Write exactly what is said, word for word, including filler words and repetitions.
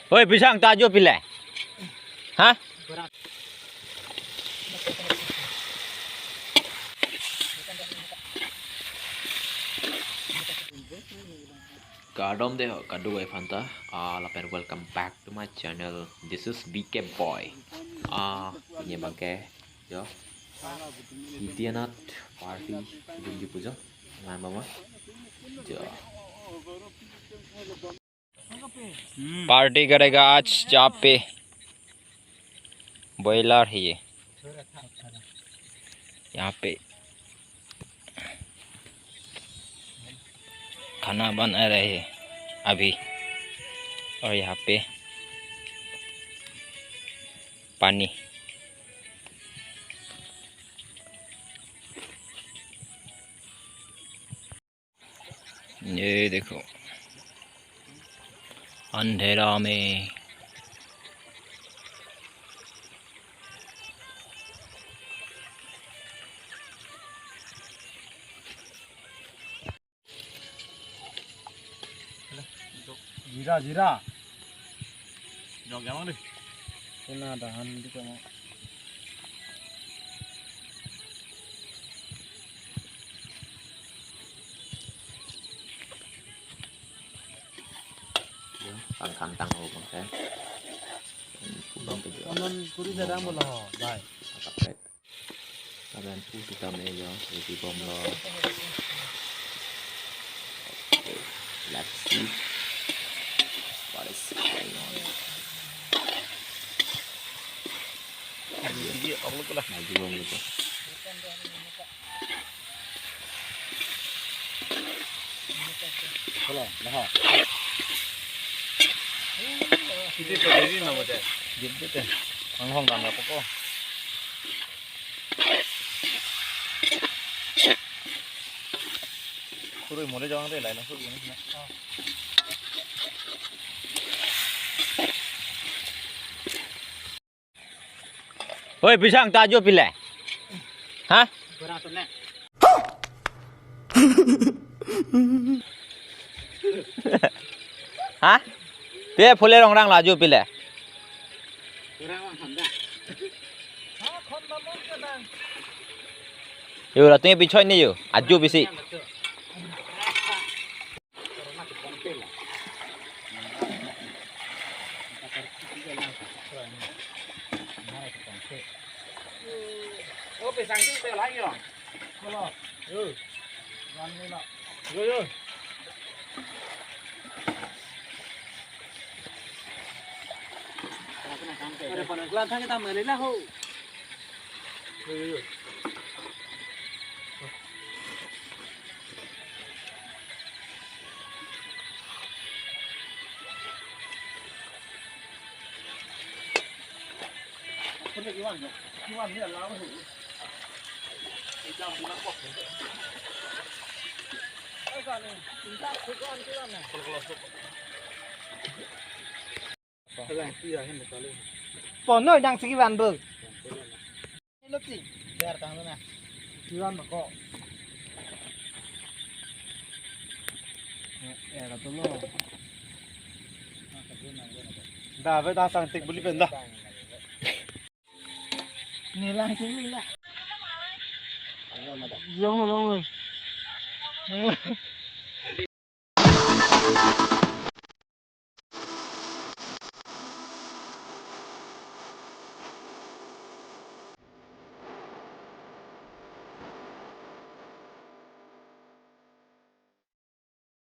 Oi, pisang ta ajo pile. Ha? Kardom dei ho, kadokave aphanta. Ah, lapen welcome back to my channel. This is B K Boy. Ah, pini abangke, jo. Nityanat party, jumji pujo. Ngai mama. Jo. Party करेगा आज यहाँ पे, बॉयलर है ये। यहाँ पे खाना बना रहे हैं अभी, और यहाँ पे पानी। ये देखो, अंधेरा में। Jira, jira. Jok jamang deh. Kena tahan di kamu. Tang kantang ho bang, eh. Pulang ke dia. Aman kuri sedang bola, bye. Masak, eh. Lapen pu sitame jo, ready bomlo. Okay, let's see what is going on. Sige, ako lang pala. Maju bomlo to. Wala, laha. Hindi pa, hindi na mo dyan. Hindi pa. Ang hong ganda po ko. Puro mole jawang re, lai na, puro mole na. Oi, pisang ta ajo pile. Ha? Kurang tuh, Nek. Ha? Te phule rongrang la ajo pile. Kurang, Bang, Honda. Yo, latum pichoi ni yo. Ajo pisi. Pono dang sigi van bo. Lo ti. Ber tang lo na. Kiwan mako. Eh, eh, katulo. Da, ve da sang tik buli pen da. Ni lang sini lah. Jong, jong.